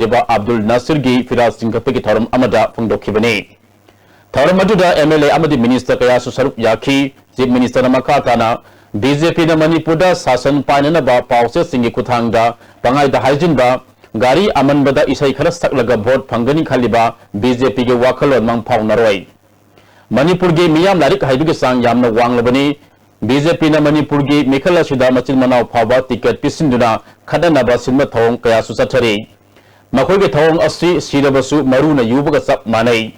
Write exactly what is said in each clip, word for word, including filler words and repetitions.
ꯂꯩꯕ ꯑꯕꯗꯨꯜ ꯅꯥꯁꯤꯔꯒꯤ ꯐꯤꯔꯥꯜ ꯆꯤꯡꯈꯠꯄꯒꯤ ꯊꯧꯔꯝ ꯑꯃꯗ ꯐꯣꯡꯗꯣꯛꯈꯤꯕꯅꯤ꯫ ꯊꯧꯔꯝ ꯑꯗꯨꯗ M L A ꯑꯃꯗꯤ minister ꯀꯌꯥꯁꯨ ꯁꯔꯨꯛ ꯌꯥꯈꯤ꯫ Chief Ministerꯅ ꯃꯈꯥ ꯇꯥꯅ B J Pꯅ ꯃꯅꯤꯄꯨꯔꯗ ꯁꯥꯁꯟ ꯄꯥꯏꯅꯅꯕ ꯄꯥꯎꯆꯦꯁꯤꯡꯒꯤ ꯈꯨꯠꯊꯥꯡꯗ ꯄꯪꯍꯥꯏꯗ ꯍꯥꯏꯖꯤꯟꯕ, ꯒꯥꯔꯤ ꯑꯃꯟꯕꯗ ꯏꯁꯩ ꯈꯔ ꯁꯛꯂꯒ vote ꯐꯪꯒꯅꯤ ꯈꯜꯂꯤꯕ B J Pꯒꯤ ꯋꯥꯈꯜꯂꯣꯟ ꯃꯪ ꯐꯥꯎꯅꯔꯣꯏ꯫ ꯃꯅꯤꯄꯨꯔꯒꯤ ꯃꯤꯌꯥꯝ ꯂꯥꯏꯔꯤꯛ ꯍꯩꯕꯒꯤ ꯆꯥꯡ ꯌꯥꯝꯅ ꯋꯥꯡꯂꯕꯅꯤ꯫ B J Pꯅ ꯃꯅꯤꯄꯨꯔꯒꯤ ꯃꯤꯈꯜ ꯑꯁꯤꯗ ꯃꯆꯤꯟ ꯃꯅꯥꯎ ꯐꯥꯎꯕ ticket ꯄꯤꯁꯤꯟꯗꯨꯅ ꯈꯠꯅꯅꯕ ꯁꯤꯟꯕ ꯊꯧꯑꯣꯡ ꯀꯌꯥꯁꯨ ꯆꯠꯊꯔꯤ꯫ ꯃꯈꯣꯏꯒꯤ ꯊꯧꯑꯣꯡ ꯑꯁꯤ ꯁꯤꯔꯕꯁꯨ ꯃꯔꯨꯅ ꯌꯨꯕꯒ ꯆꯞ ꯃꯥꯟꯅꯩ꯫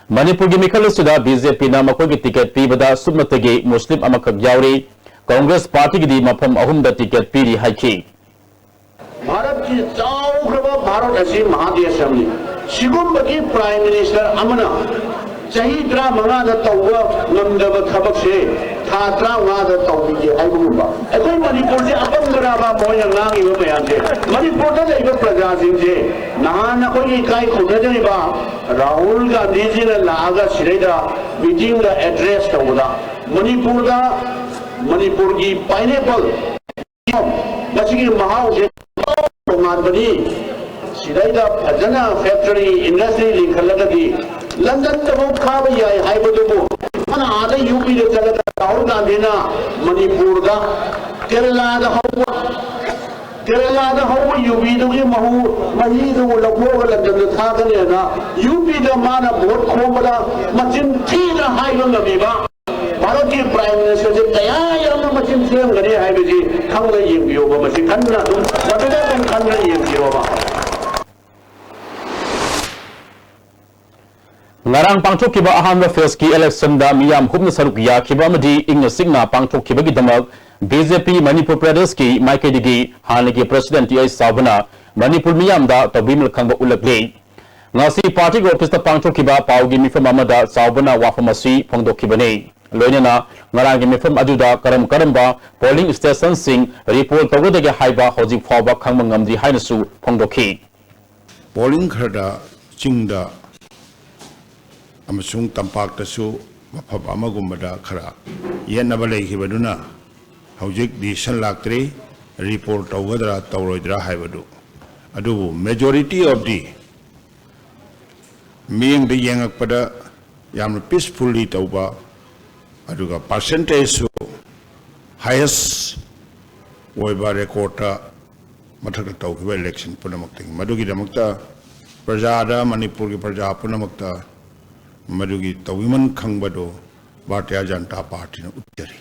ꯃꯅꯤꯄꯨꯔꯒꯤ ꯃꯤꯈꯜ ꯑꯁꯤꯗ B J Pꯅ ꯃꯈꯣꯏꯒꯤ ticket ꯄꯤꯕꯗ ꯁꯨꯞꯅꯇꯒꯤ ꯃꯨꯁꯂꯤꯝ ꯑꯃꯈꯛ ꯌꯥꯎꯔꯤ꯫ Congress partyꯒꯤꯗꯤ ꯃꯐꯝ ꯑꯍꯨꯝꯗ ticket ꯄꯤꯔꯤ ꯍꯥꯏꯈꯤ꯫ ꯚꯥꯔꯠꯀꯤ ꯆꯥꯎꯈ꯭ꯔꯕ ꯚꯥꯔꯠ ꯑꯁꯤ ꯃꯍꯥꯗꯦꯁ ꯑꯃꯅꯤ꯫ ꯁꯤꯒꯨꯝꯕꯒꯤ Prime Minister ꯑꯃꯅ ꯆꯍꯤ ꯇꯔꯥꯃꯉꯥꯗ ꯇꯧꯕ ꯉꯝꯗꯕ ꯊꯕꯛꯁꯦ ꯊꯥ ꯇꯔꯥꯃꯉꯥꯗ ꯇꯧꯕꯤꯒꯦ ꯍꯥꯏꯕꯒꯨꯝꯕ꯫ ꯑꯩꯈꯣꯏ ꯃꯅꯤꯄꯨꯔꯁꯦ ꯑꯄꯪꯕꯔꯕ ꯃꯣꯏꯅ ꯉꯥꯡꯉꯤꯕ ꯃꯌꯥꯝꯁꯦ? ꯃꯅꯤꯄꯨꯔꯗ ꯂꯩꯕ ꯄ꯭ꯔꯖꯥꯁꯤꯡꯁꯦ ꯅꯍꯥꯟ ꯑꯩꯈꯣꯏꯒꯤ ꯏꯀꯥꯏ ꯈꯨꯝꯅꯖꯔꯤꯕ ꯔꯥꯍꯨꯜ ꯒꯥꯟꯙꯤꯖꯤꯅ ꯂꯥꯛꯑꯒ ꯁꯤꯗꯩꯗ meetingꯗ address ꯇꯧꯕꯗ ꯃꯅꯤꯄꯨꯔꯗ ꯃꯅꯤꯄꯨꯔꯒꯤ pineapple ꯃꯁꯤꯒꯤ ꯃꯍꯥꯎꯁꯦ ꯇꯣꯉꯥꯟꯕꯅꯤ꯫ ꯁꯤꯗꯩꯗ ꯐꯖꯅ factory, industry ꯂꯤꯡꯈꯠꯂꯒꯗꯤ ꯂꯟꯗꯟꯗꯐꯥꯎ ꯊꯥꯕ ꯌꯥꯏ ꯍꯥꯏꯕꯗꯨꯕꯨ ꯃꯥꯅ ꯑꯥꯗ ꯌꯨ ꯄꯤꯗ ꯆꯠꯂꯒ ꯔꯥꯍꯨꯜ ꯒꯥꯟꯙꯤꯅ ꯃꯅꯤꯄꯨꯔꯗ ꯀꯦꯔꯂꯥꯗ ꯍꯧꯕ, ꯀꯦꯔꯂꯥꯗ ꯍꯧꯕ ꯌꯨꯕꯤꯗꯨꯒꯤ ꯃꯍꯨ, ꯃꯍꯤꯗꯨ ꯂꯧꯊꯣꯛꯑꯒ ꯂꯟꯗꯟꯗ ꯊꯥꯒꯅꯦꯅ ꯌꯨ ꯄꯤꯗ ꯃꯥꯅ vote ꯈꯣꯝꯕꯗ ꯃꯆꯤꯟ ꯊꯤꯅ ꯍꯥꯏꯕ ꯉꯝꯃꯤꯕ ꯚꯥꯔꯠꯀꯤ Prime Ministerꯁꯦ ꯀꯌꯥ ꯌꯥꯝꯅ ꯃꯆꯤꯟ ꯊꯤꯔꯝꯒꯅꯤ ꯍꯥꯏꯕꯁꯤ ꯈꯪꯅ ꯌꯦꯡꯕꯤꯌꯣꯕ꯫ ꯃꯁꯤ ꯈꯟꯅ ꯑꯗꯨꯝ ꯃꯗꯨꯗ ꯑꯗꯨꯝ ꯈꯟꯅ ꯌꯦꯡꯕꯤꯌꯣꯕ꯫ ꯉꯔꯥꯡ ꯄꯥꯡꯊꯣꯛꯈꯤꯕ ꯑꯍꯥꯟꯕ phaseꯀꯤ electionꯗ ꯃꯤꯌꯥꯝ ꯍꯨꯞꯅ ꯁꯔꯨꯛ ꯌꯥꯈꯤꯕ ꯑꯃꯗꯤ ꯏꯪꯅ ꯆꯤꯛꯅ ꯄꯥꯡꯊꯣꯛꯈꯤꯕꯒꯤꯗꯃꯛ B J P ꯃꯅꯤꯄꯨꯔ ꯄ꯭ꯔꯗꯦꯁꯀꯤ ꯃꯥꯏꯀꯩꯗꯒꯤ ꯍꯥꯟꯅꯒꯤ President T I ꯆꯥꯎꯕꯅ ꯃꯅꯤꯄꯨꯔ ꯃꯤꯌꯥꯝꯗ ꯇꯧꯕꯤꯃꯜ ꯈꯪꯕ ꯎꯠꯂꯛꯂꯤ꯫ ꯉꯁꯤ partyꯒꯤ officeꯇ ꯄꯥꯡꯊꯣꯛꯈꯤꯕ ꯄꯥꯎꯒꯤ ꯃꯤꯐꯝ ꯑꯃꯗ ꯆꯥꯎꯕꯅ ꯋꯥꯐꯝ ꯑꯁꯤ ꯐꯣꯡꯗꯣꯛꯈꯤꯕꯅꯤ꯫ ꯂꯣꯏꯅꯅ ꯉꯔꯥꯡꯒꯤ ꯃꯤꯐꯝ ꯑꯗꯨꯗ ꯀꯔꯝ ꯀꯔꯝꯕ polling stationꯁꯤꯡ repoll ꯇꯧꯒꯗꯒꯦ ꯍꯥꯏꯕ ꯍꯧꯖꯤꯛ ꯐꯥꯎꯕ ꯈꯪꯕ ꯉꯝꯗ꯭ꯔꯤ ꯍꯥꯏꯅꯁꯨ ꯐꯣꯡꯗꯣꯛꯈꯤ꯫ Polling ꯈꯔꯗ ꯆꯤꯡꯗ ꯑꯃꯁꯨꯡ ꯇꯝꯄꯥꯛꯇꯁꯨ ꯃꯐꯝ ꯑꯃꯒꯨꯝꯕꯗ ꯈꯔ ꯌꯦꯠꯅꯕ ꯂꯩꯈꯤꯕꯗꯨꯅ ꯍꯧꯖꯤꯛ decision ꯂꯥꯛꯇ꯭ꯔꯤ꯫ Repoll ꯇꯧꯒꯗ꯭ꯔꯥ ꯇꯧꯔꯣꯏꯗ꯭ꯔꯥ ꯍꯥꯏꯕꯗꯨ ꯑꯗꯨꯕꯨ majority of the ꯃꯤꯠꯌꯦꯡꯗ ꯌꯦꯡꯉꯛꯄꯗ ꯌꯥꯝꯅ peacefully ꯇꯧꯕ, ꯑꯗꯨꯒ percentageꯁꯨ highest ꯑꯣꯏꯕ recordꯇ ꯃꯊꯛꯇ ꯇꯧꯈꯤꯕ election ꯄꯨꯝꯅꯃꯛꯇꯒꯤ꯫ ꯃꯗꯨꯒꯤꯗꯃꯛꯇ ꯄ꯭ꯔꯖꯥꯗ, ꯃꯅꯤꯄꯨꯔꯒꯤ ꯄ꯭ꯔꯖꯥ ꯄꯨꯝꯅꯃꯛꯇ ꯃꯗꯨꯒꯤ ꯇꯧꯕꯤꯃꯟ ꯈꯪꯕꯗꯨ ꯚꯥꯔꯇꯤꯌ ꯖꯅꯇꯥ ꯄꯥꯔꯇꯤꯅ ꯎꯠꯆꯔꯤ꯫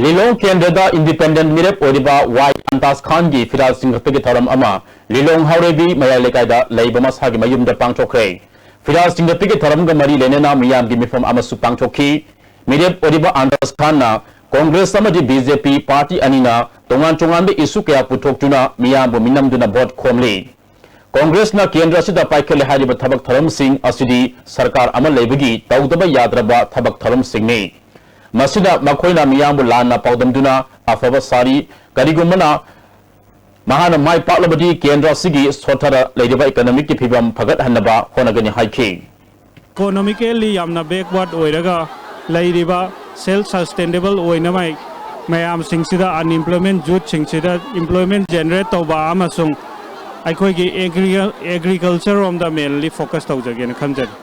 ꯂꯤꯂꯣꯡ ꯀꯦꯟꯗ꯭ꯔꯗ independent ꯃꯤꯔꯦꯞ ꯑꯣꯏꯔꯤꯕ ꯋꯥꯏ ꯑꯟꯇꯥꯖ ꯈꯥꯟꯒꯤ ꯐꯤꯔꯥꯜ ꯆꯤꯡꯈꯠꯄꯒꯤ ꯊꯧꯔꯝ ꯑꯃ ꯂꯤꯂꯣꯡ ꯍꯥꯎꯔꯩꯕꯤ ꯃꯌꯥꯏ ꯂꯩꯀꯥꯏꯗ ꯂꯩꯕ ꯃꯁꯥꯒꯤ ꯃꯌꯨꯝꯗ ꯄꯥꯡꯊꯣꯛꯈ꯭ꯔꯦ꯫ ꯐꯤꯔꯥꯜ ꯆꯤꯡꯈꯠꯄꯒꯤ ꯊꯧꯔꯝꯒ ꯃꯔꯤ ꯂꯩꯅꯅ ꯃꯤꯌꯥꯝꯒꯤ ꯃꯤꯐꯝ ꯑꯃꯁꯨ ꯄꯥꯡꯊꯣꯛꯈꯤ꯫ ꯃꯤꯔꯦꯞ ꯑꯣꯏꯔꯤꯕ ꯑꯟꯇꯥꯖ ꯈꯥꯟꯅ ꯀꯣꯡꯒ꯭ꯔꯦꯁ ꯑꯃꯗꯤ ꯕꯤ ꯖꯦ ꯄꯤ ꯄꯥꯔꯇꯤ ꯑꯅꯤꯅ ꯇꯣꯉꯥꯟ ꯇꯣꯉꯥꯟꯕ issue ꯀꯌꯥ ꯄꯨꯊꯣꯛꯇꯨꯅ ꯃꯤꯌꯥꯝꯕꯨ ꯃꯤꯅꯝꯗꯨꯅ vote ꯈꯣꯝꯂꯤ꯫ ꯀꯣꯡꯒ꯭ꯔꯦꯁꯅ ꯀꯦꯟꯗ꯭ꯔ ꯑꯁꯤꯗ ꯄꯥꯏꯈꯠꯂꯦ ꯍꯥꯏꯔꯤꯕ ꯊꯕꯛ ꯊꯧꯔꯝꯁꯤꯡ ꯑꯁꯤꯗꯤ ꯁꯔꯀꯥꯔ ꯑꯃ ꯂꯩꯕꯒꯤ ꯇꯧꯗꯕ ꯌꯥꯗ꯭ꯔꯕ ꯊꯕꯛ ꯊꯧꯔꯝꯁꯤꯡꯅꯤ꯫ ꯃꯁꯤꯅ ꯃꯈꯣꯏꯅ ꯃꯤꯌꯥꯝꯕꯨ ꯂꯥꯟꯅ ꯄꯥꯎꯗꯝꯗꯨꯅ ꯑꯐꯕ ꯁꯥꯔꯤ꯫ ꯀꯔꯤꯒꯨꯝꯕꯅ ꯃꯍꯥꯛꯅ ꯃꯥꯏ ꯄꯥꯛꯂꯕꯗꯤ ꯀꯦꯟꯗ꯭ꯔ ꯑꯁꯤꯒꯤ ꯁꯣꯠꯊꯔ ꯂꯩꯔꯤꯕ economicꯀꯤ ꯐꯤꯕꯝ ꯐꯒꯠꯍꯟꯅꯕ ꯍꯣꯠꯅꯒꯅꯤ ꯍꯥꯏꯈꯤ꯫ Economically ꯌꯥꯝꯅ backward ꯑꯣꯏꯔꯒ ꯂꯩꯔꯤꯕ self sustainable ꯑꯣꯏꯅꯕ ꯃꯌꯥꯝꯁꯤꯡꯁꯤꯗ, unemployment youthꯁꯤꯡꯁꯤꯗ employment generate ꯇꯧꯕ ꯑꯃꯁꯨꯡ ꯑꯩꯈꯣꯏꯒꯤ agri-, agriculture ꯔꯣꯝꯗ mainly focus ꯇꯧꯖꯒꯦꯅ ꯈꯟꯖꯔꯤ꯫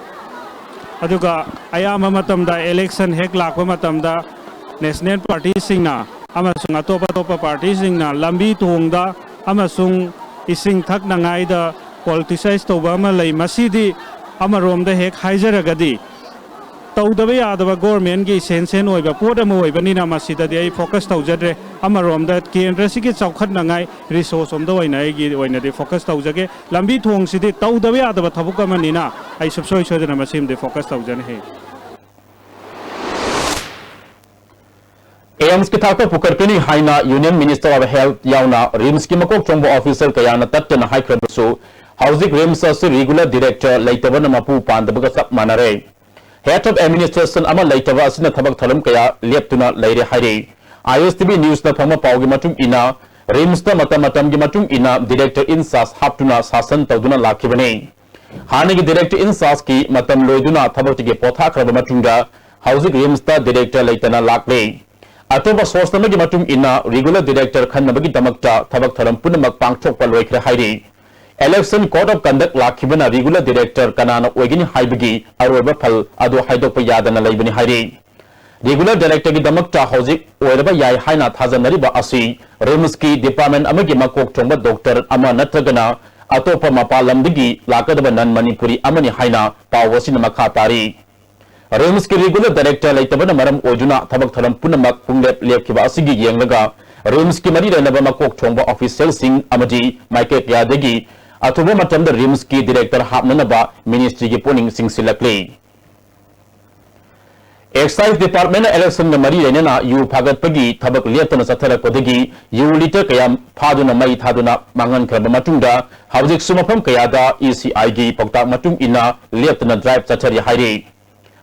ꯑꯗꯨꯒ ꯑꯌꯥꯝꯕ ꯃꯇꯝꯗ election ꯍꯦꯛ ꯂꯥꯛꯄ ꯃꯇꯝꯗ national partyꯁꯤꯡꯅ ꯑꯃꯁꯨꯡ ꯑꯇꯣꯞ ꯑꯇꯣꯞꯄ partyꯁꯤꯡꯅ ꯂꯝꯕꯤ ꯊꯣꯡꯗ ꯑꯃꯁꯨꯡ ꯏꯁꯤꯡ ꯊꯛꯅꯉꯥꯏꯗ politicize ꯇꯧꯕ ꯑꯃ ꯂꯩ꯫ ꯃꯁꯤꯗꯤ ꯑꯃꯔꯣꯝꯗ ꯍꯦꯛ ꯍꯥꯏꯖꯔꯒꯗꯤ ꯇꯧꯗꯕ ꯌꯥꯗꯕ governmentꯀꯤ essential ꯑꯣꯏꯕ ꯄꯣꯠ ꯑꯃ ꯑꯣꯏꯕꯅꯤꯅ ꯃꯁꯤꯗꯗꯤ ꯑꯩ focus ꯇꯧꯖꯗ꯭ꯔꯦ꯫ ꯑꯃꯔꯣꯝꯗ ꯀꯦꯟꯗ꯭ꯔꯁꯤꯒꯤ ꯆꯥꯎꯈꯠꯅꯉꯥꯏ resource ꯔꯣꯝꯗ ꯑꯣꯏꯅ ꯑꯩꯒꯤ ꯑꯣꯏꯅꯗꯤ focus ꯇꯧꯖꯒꯦ꯫ ꯂꯝꯕꯤ ꯊꯣꯡꯁꯤꯗꯤ ꯇꯧꯗꯕ ꯌꯥꯗꯕ ꯊꯕꯛ ꯑꯃꯅꯤꯅ ꯑꯩ ꯁꯨꯡꯁꯣꯏ ꯁꯣꯏꯗꯅ ꯃꯁꯤꯃꯗꯤ focus ꯇꯧꯖꯅꯤ꯫ ꯑꯦꯝꯁꯀꯤ ꯊꯥꯛꯇ ꯄꯨꯈꯠꯀꯅꯤ ꯍꯥꯏꯅ Union Minister of Health ꯌꯥꯎꯅ ꯔꯤꯝꯁꯀꯤ ꯃꯀꯣꯛ ꯊꯣꯡꯕ officer ꯀꯌꯥꯅ ꯇꯠꯇꯅ ꯍꯥꯏꯈ꯭ꯔꯕꯁꯨ, ꯍꯧꯖꯤꯛ ꯔꯤꯝꯁ ꯑꯁꯤ regular director ꯂꯩꯇꯕꯅ ꯃꯄꯨ ꯄꯥꯟꯗꯕꯒ ꯆꯞ ꯃꯥꯟꯅꯔꯦ꯫ Head of administration ꯑꯃ ꯂꯩꯇꯕ ꯑꯁꯤꯅ ꯊꯕꯛ ꯊꯧꯔꯝ ꯀꯌꯥ ꯂꯦꯞꯇꯨꯅ ꯂꯩꯔꯦ ꯍꯥꯏꯔꯤ꯫ ꯑꯥꯏ ꯑꯦꯁ ꯇꯤ ꯚꯤ ꯅ꯭ꯌꯨꯁꯅ ꯐꯪꯕ ꯄꯥꯎꯒꯤ ꯃꯇꯨꯡ ꯏꯟꯅ, ꯔꯤꯝꯁꯇ ꯃꯇꯝ ꯃꯇꯝꯒꯤ ꯃꯇꯨꯡ ꯏꯟꯅ director in charge ꯍꯥꯞꯇꯨꯅ ꯁꯥꯁꯟ ꯇꯧꯗꯨꯅ ꯂꯥꯛꯈꯤꯕꯅꯤ꯫ ꯍꯥꯟꯅꯒꯤ director in chargeꯀꯤ ꯃꯇꯝ ꯂꯣꯏꯗꯨꯅ ꯊꯕꯛꯇꯒꯤ ꯄꯣꯊꯥꯈ꯭ꯔꯕ ꯃꯇꯨꯡꯗ ꯍꯧꯖꯤꯛ ꯔꯤꯝꯁꯇ director ꯂꯩꯇꯅ ꯂꯥꯛꯂꯦ꯫ ꯑꯇꯣꯞꯄ source ꯑꯃꯒꯤ ꯃꯇꯨꯡ ꯏꯟꯅ, regular director ꯈꯟꯅꯕꯒꯤꯗꯃꯛꯇ ꯊꯕꯛ ꯊꯧꯔꯝ ꯄꯨꯝꯅꯃꯛ ꯄꯥꯡꯊꯣꯛꯄ ꯂꯣꯏꯈ꯭ꯔꯦ ꯍꯥꯏꯔꯤ꯫ Election code of conduct ꯂꯥꯛꯈꯤꯕꯅ regular director ꯀꯅꯥꯅ ꯑꯣꯏꯒꯅꯤ ꯍꯥꯏꯕꯒꯤ ꯑꯔꯣꯏꯕ ꯐꯜ ꯑꯗꯨ ꯍꯥꯏꯗꯣꯛꯄ ꯌꯥꯗꯅ ꯂꯩꯕꯅꯤ ꯍꯥꯏꯔꯤ꯫ Regular directorꯒꯤꯗꯃꯛꯇ ꯍꯧꯖꯤꯛ ꯑꯣꯏꯔꯕ ꯌꯥꯏ ꯍꯥꯏꯅ ꯊꯥꯖꯅꯔꯤꯕ ꯑꯁꯤ RIMSꯀꯤ department ꯑꯃꯒꯤ ꯃꯀꯣꯛ ꯊꯣꯡꯕ doctor ꯑꯃ ꯅꯠꯇ꯭ꯔꯒꯅ ꯑꯇꯣꯞꯄ ꯃꯄꯥꯟ ꯂꯝꯗꯒꯤ ꯂꯥꯛꯀꯗꯕ non Manipuri ꯑꯃꯅꯤ ꯍꯥꯏꯅ ꯄꯥꯎ ꯑꯁꯤꯅ ꯃꯈꯥ ꯇꯥꯔꯤ꯫ RIMSꯀꯤ regular director ꯂꯩꯇꯕꯅ ꯃꯔꯝ ꯑꯣꯏꯗꯨꯅ ꯊꯕꯛ ꯊꯧꯔꯝ ꯄꯨꯝꯅꯃꯛ ꯄꯨꯡꯂꯦꯞ ꯂꯦꯞꯈꯤꯕ ꯑꯁꯤꯒꯤ ꯌꯦꯡꯂꯒ RIMSꯀꯤ ꯃꯔꯤ ꯂꯩꯅꯕ ꯃꯀꯣꯛ ꯊꯣꯡꯕ officialꯁꯤꯡ ꯑꯃꯗꯤ ꯃꯥꯏꯀꯩ ꯀꯌꯥꯗꯒꯤ ꯑꯊꯨꯕ ꯃꯇꯝꯗ RIMSꯀꯤ director ꯍꯥꯞꯅꯅꯕ ministryꯒꯤ ꯄꯨꯛꯅꯤꯡ ꯆꯤꯡꯁꯤꯜꯂꯛꯂꯤ꯫ Excise departmentꯅ electionꯒ ꯃꯔꯤ ꯂꯩꯅꯅ ꯌꯨ ꯐꯥꯒꯠꯄꯒꯤ ꯊꯕꯛ ꯂꯦꯞꯇꯅ ꯆꯠꯊꯔꯛꯄꯗꯒꯤ ꯌꯨ litre ꯀꯌꯥ ꯐꯥꯗꯨꯅ ꯃꯩ ꯊꯥꯗꯨꯅ ꯃꯥꯡꯍꯟꯈ꯭ꯔꯕ ꯃꯇꯨꯡꯗ ꯍꯧꯖꯤꯛꯁꯨ ꯃꯐꯝ ꯀꯌꯥꯗ ECIꯒꯤ ꯄꯥꯎꯇꯥꯛ ꯃꯇꯨꯡ ꯏꯟꯅ ꯂꯦꯞꯇꯅ drive ꯆꯠꯊꯔꯤ ꯍꯥꯏꯔꯤ꯫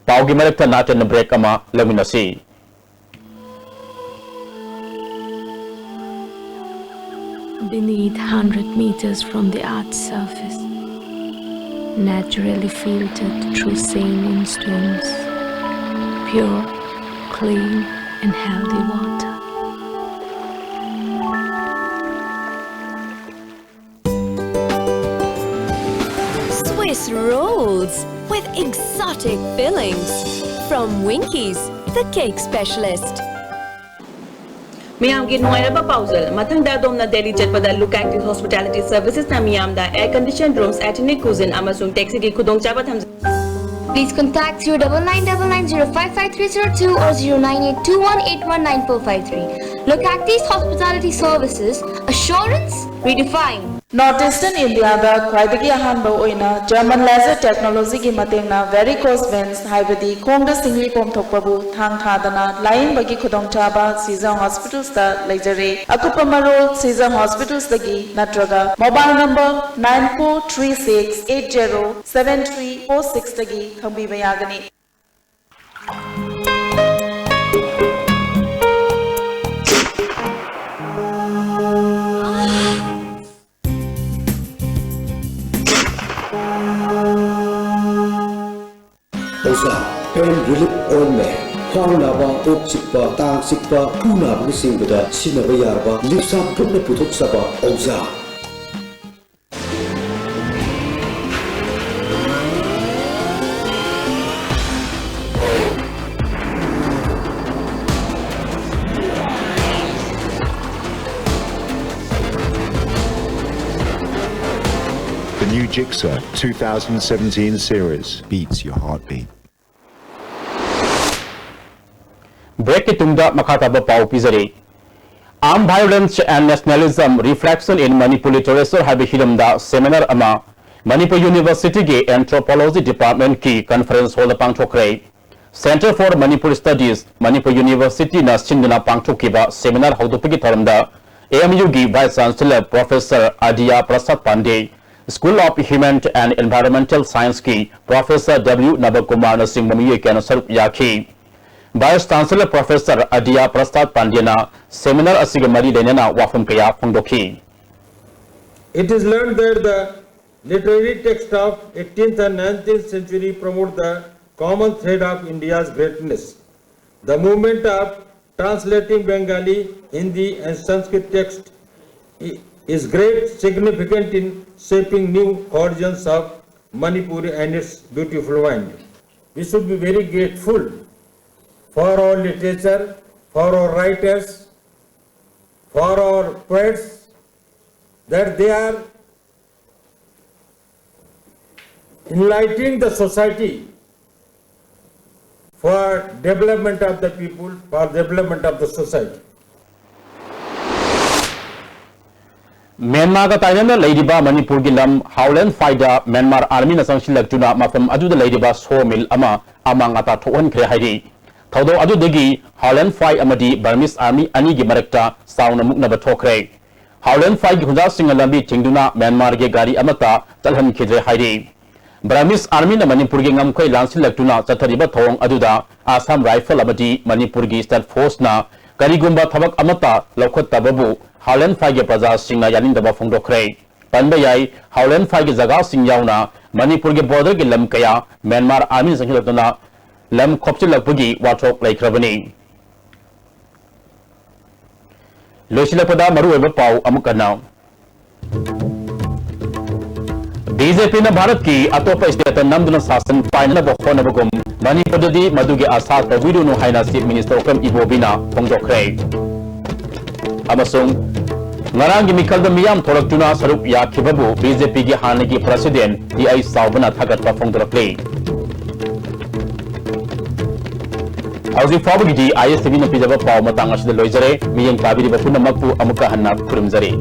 ꯄꯥꯎꯒꯤ ꯃꯔꯛꯇ ꯅꯥꯇꯟ break ꯑꯃ ꯂꯧꯃꯤꯟꯅꯁꯤ꯫ Beneath, hundred meters from the earth's surface, naturally filtered through saline stones, pure, clean, and healthy water. Swiss rolls with exotic fillings from Winkies, the cake specialist. ꯃꯤꯌꯥꯝꯒꯤ ꯅꯨꯡꯉꯥꯏꯔꯕ ꯄꯥꯎꯖꯦꯜ꯫ ꯃꯊꯪꯗ ꯑꯗꯣꯝꯅ ꯗꯦꯜꯂꯤ ꯆꯠꯄꯗ Look Active Hospitality Servicesꯅ ꯃꯤꯌꯥꯝꯗ air conditioned rooms, authentic cuisine ꯑꯃꯁꯨꯡ taxiꯒꯤ ꯈꯨꯗꯣꯡꯆꯥꯕ ꯊꯝꯖꯩ꯫ Please contact zero double nine double nine zero five five three zero two or zero nine eight two one eight one nine four five three. Look Active Hospitality Services, assurance redefined. North Eastern Indiaꯗ ꯈ꯭ꯋꯥꯏꯗꯒꯤ ꯑꯍꯥꯟꯕ ꯑꯣꯏꯅ German laser technologyꯒꯤ ꯃꯇꯦꯡꯅ varicose veins, ꯍꯥꯏꯕꯗꯤ ꯈꯣꯡꯗ ꯁꯤꯡꯂꯤ ꯄꯣꯝꯊꯣꯛꯄꯕꯨ ꯊꯥꯡ ꯊꯥꯗꯅ ꯂꯥꯌꯦꯡꯕꯒꯤ ꯈꯨꯗꯣꯡꯆꯥꯕ Seizang Hospitalsꯇ ꯂꯩꯖꯔꯦ꯫ ꯑꯀꯨꯞꯄ ꯃꯔꯣꯜ Seizang Hospitalsꯇꯒꯤ ꯅꯠꯇ꯭ꯔꯒ mobile number nine four three six eight zero seven three four sixꯇꯒꯤ ꯈꯪꯕꯤꯕ ꯌꯥꯒꯅꯤ꯫ Oza Pain Relief Ointment, ꯈ꯭ꯋꯥꯡ ꯅꯥꯕ, ꯀꯣꯛ ꯆꯤꯛꯄ, ꯇꯥꯡ ꯆꯤꯛꯄ, ꯈꯨ ꯅꯥꯕꯅꯆꯤꯡꯕꯗ ꯁꯤꯖꯤꯟꯅꯕ ꯌꯥꯔꯕ ꯂꯤꯞꯁꯥꯞ ꯒ꯭ꯔꯨꯞꯅ ꯄꯨꯊꯣꯛꯆꯕ ꯑꯣꯖꯥ꯫ The new Gixxer two thousand seventeen series beats your heartbeat. Breakꯀꯤ ꯇꯨꯡꯗ ꯃꯈꯥ ꯇꯥꯕ ꯄꯥꯎ ꯄꯤꯖꯔꯤ꯫ Armed Violence and Nationalism: Reflection in Manipur Literature ꯍꯥꯏꯕ ꯍꯤꯔꯝꯗ seminar ꯑꯃ Manipur Universityꯒꯤ Anthropology Departmentꯀꯤ conference hallꯗ ꯄꯥꯡꯊꯣꯛꯈ꯭ꯔꯦ꯫ Centre for Manipur Studies, Manipur Universityꯅ ꯁꯤꯟꯗꯨꯅ ꯄꯥꯡꯊꯣꯛꯈꯤꯕ seminar ꯍꯧꯗꯣꯛꯄꯒꯤ ꯊꯧꯔꯝꯗ AMUꯒꯤ Vice Chancellor Professor Adya Prasad Pandey, School of Human and Environmental Scienceꯀꯤ Professor W ꯅꯕꯀꯨꯃꯥꯔꯅꯆꯤꯡꯕ ꯃꯤꯑꯣꯏ ꯀꯌꯥꯅ ꯁꯔꯨꯛ ꯌꯥꯈꯤ꯫ Vice Chancellor Professor Adya Prasad Pandeyꯅ seminar ꯑꯁꯤꯒ ꯃꯔꯤ ꯂꯩꯅꯅ ꯋꯥꯐꯝ ꯀꯌꯥ ꯐꯣꯡꯗꯣꯛꯈꯤ꯫ It is learned that the literary text of eighteenth and nineteenth century promote the common thread of India's greatness. The movement of translating Bengali, Hindi and Sanskrit text i- is great significant in shaping new horizons of Manipur and its beautiful mind. We should be very grateful for our literature, for our writers, for our poets, that they are enlightening the society for development of the people, for development of the society. ꯃ꯭ꯌꯥꯟꯃꯥꯔꯒ ꯇꯥꯏꯅꯅ ꯂꯩꯔꯤꯕ ꯃꯅꯤꯄꯨꯔꯒꯤ ꯂꯝ ꯍꯥꯎꯂꯦꯟ ꯐꯥꯏꯗ Myanmar ꯑꯥꯔꯃꯤꯅ ꯆꯪꯁꯤꯜꯂꯛꯇꯨꯅ ꯃꯐꯝ ꯑꯗꯨꯗ ꯂꯩꯔꯤꯕ ꯁꯣ meal ꯑꯃ ꯑꯃꯥꯡ ꯑꯇꯥ ꯊꯣꯛꯍꯟꯈ꯭ꯔꯦ ꯍꯥꯏꯔꯤ꯫ ꯊꯧꯗꯣꯛ ꯑꯗꯨꯗꯒꯤ ꯍꯥꯎꯂꯦꯟ ꯐꯥꯏ ꯑꯃꯗꯤ ꯕꯔꯃꯤꯁ ꯑꯥꯔꯃꯤ ꯑꯅꯤꯒꯤ ꯃꯔꯛꯇ ꯆꯥꯎꯅ ꯃꯨꯛꯅꯕ ꯊꯣꯛꯈ꯭ꯔꯦ꯫ ꯍꯥꯎꯂꯦꯟ ꯐꯥꯏꯒꯤ ꯈꯨꯟꯖꯥꯁꯤꯡꯅ ꯂꯝꯕꯤ ꯊꯤꯡꯗꯨꯅ ꯃ꯭ꯌꯥꯟꯃꯥꯔꯒꯤ ꯒꯥꯔꯤ ꯑꯃꯠꯇ ꯆꯠꯍꯟꯈꯤꯗ꯭ꯔꯦ ꯍꯥꯏꯔꯤ꯫ ꯕꯔꯃꯤꯁ ꯑꯥꯔꯃꯤꯅ ꯃꯅꯤꯄꯨꯔꯒꯤ ꯉꯝꯈꯩ ꯂꯥꯟꯁꯤꯜꯂꯛꯇꯨꯅ ꯆꯠꯊꯔꯤꯕ ꯊꯧꯑꯣꯡ ꯑꯗꯨꯗ ꯑꯁꯥꯝ ꯔꯥꯏꯐꯜ ꯑꯃꯗꯤ ꯃꯅꯤꯄꯨꯔꯒꯤ ꯁ꯭ꯇꯦꯠ ꯐꯣꯔꯁꯅ ꯀꯔꯤꯒꯨꯝꯕ ꯊꯕꯛ ꯑꯃꯠꯇ ꯂꯧꯈꯠꯇꯕꯕꯨ ꯍꯥꯎꯂꯦꯟ ꯐꯥꯏꯒꯤ ꯄ꯭ꯔꯖꯥꯁꯤꯡꯅ ꯌꯥꯅꯤꯡꯗꯕ ꯐꯣꯡꯗꯣꯛꯈ꯭ꯔꯦ꯫ ꯄꯟꯕ ꯌꯥꯏ, ꯍꯥꯎꯂꯦꯟ ꯐꯥꯏꯒꯤ ꯖꯒꯥꯁꯤꯡ ꯌꯥꯎꯅ ꯃꯅꯤꯄꯨꯔꯒꯤ ꯕꯣꯔꯗꯔꯒꯤ ꯂꯝ ꯀꯌꯥ ꯃ꯭ꯌꯥꯟꯃꯥꯔ ꯑꯥꯔꯃꯤꯅ ꯆꯪꯁꯤꯜꯂꯛꯇꯨꯅ ꯂꯝ ꯈꯣꯞꯆꯤꯜꯂꯛꯄꯒꯤ ꯋꯥꯊꯣꯛ ꯂꯩꯈ꯭ꯔꯕꯅꯤ꯫ ꯂꯣꯏꯁꯤꯜꯂꯛꯄꯗ ꯃꯔꯨꯑꯣꯏꯕ ꯄꯥꯎ ꯑꯃꯨꯛ ꯍꯟꯅ꯫ ꯕꯤ ꯖꯦ ꯄꯤꯅ ꯚꯥꯔꯠꯀꯤ ꯑꯇꯣꯞꯄ ꯁ꯭ꯇꯦꯠꯇ ꯅꯝꯗꯨꯅ ꯁꯥꯁꯟ ꯄꯥꯏꯅꯅꯕ ꯍꯣꯠꯅꯕꯒꯨꯝ ꯃꯅꯤꯄꯨꯔꯗꯗꯤ ꯃꯗꯨꯒꯤ ꯑꯥꯁꯥ ꯇꯧꯕꯤꯔꯨꯅꯨ ꯍꯥꯏꯅ ꯆꯤꯐ ꯃꯤꯅꯤꯁꯇꯔ ꯑꯣꯀ꯭ꯔꯝ ꯏꯕꯣꯕꯤꯅ ꯐꯣꯡꯗꯣꯛꯈ꯭ꯔꯦ꯫ ꯑꯃꯁꯨꯡ ꯉꯔꯥꯡꯒꯤ ꯃꯤꯈꯜꯗ ꯃꯤꯌꯥꯝ ꯊꯣꯔꯛꯇꯨꯅ ꯁꯔꯨꯛ ꯌꯥꯈꯤꯕꯕꯨ ꯕꯤ ꯖꯦ ꯄꯤꯒꯤ ꯍꯥꯟꯅꯒꯤ ꯄ꯭ꯔꯁꯤꯗꯦꯟ ꯇꯤ ꯑꯥꯏ ꯆꯥꯎꯕꯅ ꯊꯥꯒꯠꯄ ꯐꯣꯡꯗꯣꯔꯛꯂꯤ꯫ ꯍꯧꯖꯤꯛ ꯐꯥꯎꯕꯒꯤꯗꯤ ꯑꯥꯏ ꯑꯦꯁ ꯇꯤ ꯚꯤꯅ ꯄꯤꯖꯕ ꯄꯥꯎ ꯃꯇꯥꯡ ꯑꯁꯤꯗ ꯂꯣꯏꯖꯔꯦ꯫ ꯃꯤꯠꯌꯦꯡ ꯇꯥꯕꯤꯔꯤꯕ ꯄꯨꯝꯅꯃꯛꯄꯨ ꯑꯃꯨꯛꯀ ꯍꯟꯅ ꯈꯨꯔꯨꯝꯖꯔꯤ꯫